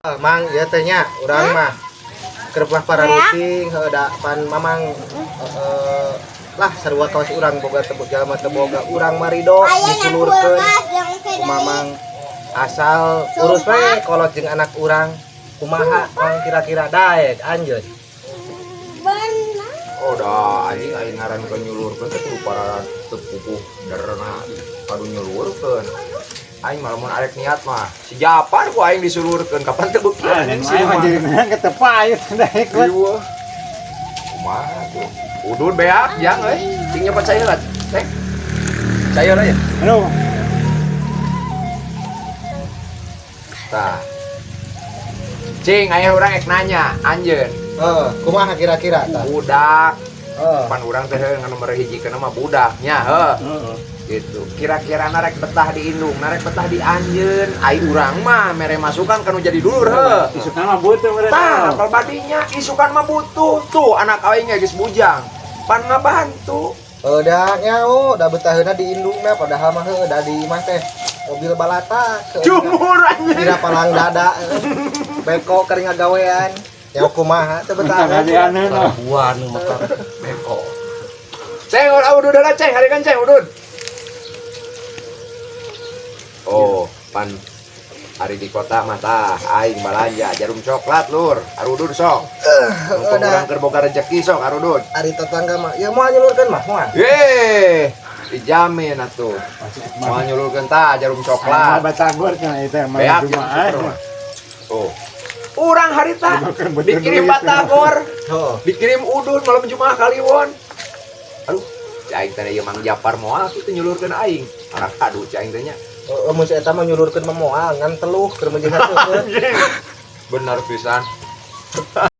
Mang, ieu teh nya urang mah keur mah pararuting heueuh da pan mamang lah sarua kawas urang boga teu jalma teu boga urang marido disulurkeun ku mamang asal urus we kolot jeung anak urang kumaha mang kira-kira daek anjeun. Oh dah anjing aing ngaran ke nyulurkeun teh kudu para teu puguh derna padu nyulurkeun. Aing malah mun arek niat mah si Japar ku aing disulurkeun kapan teu beuki anjing si Aing mah jadi menang ketepayut daek. Riweuh. Kumaha tuh? Udud beak jang euy. Cing nyopot cai heula, Teh. Cai heula ya. Aduh. Tah. Cing, aya urang ek nanya, anjeun. Heeh, kumaha kira-kira tah? Budak, Heeh. pan urang teh ngan nomor hiji kana mah budak nya heuh. Heeh. Gitu. Kira-kira narek betah di indung, narek betah di anjeun. Ai urang mah mere masukan kanu jadi dulur heuh. Isukan mah butuh berarti. Tah, apal badinya isukan mah butuh. Tuh anak aing geus bujang. Pan ngabantu. Heuh da nya oh da betaheuna di indungna padahal mah heuh da di imah teh mobil balata Cumur anjing. Dina palang dada beko keur ngagawean ya kumaha teu betah. Kadianeun. Karabuan motor beko. Ceng, udah udud lah ceng, hari kan ceng udud. Oh, pan hari di kota mah tah aing balanja jarum coklat lur, arudud sok. Mumpung urang keur boga rezeki sok arudud. Ari tetangga mah ya moal nyulurkeun mah moal. Ye, dijamin atuh. Moal nyulurkeun tah jarum Coklat. coklat. Batagor cenah itu mah Beak Jumaah. jarum coklat. Oh. Urang harita Betul dikirim duit. batagor, Heuh. Dikirim udud malam Jumaah kaliwon. Aduh, cai aing teh ieu Mang Japar moal kitu nyulurkeun aing. Arah aduh cai aing teh nya. Heeh, mun si eta mah nyulurkeun mah moal ngan teluh keur meujeuh. Bener pisan.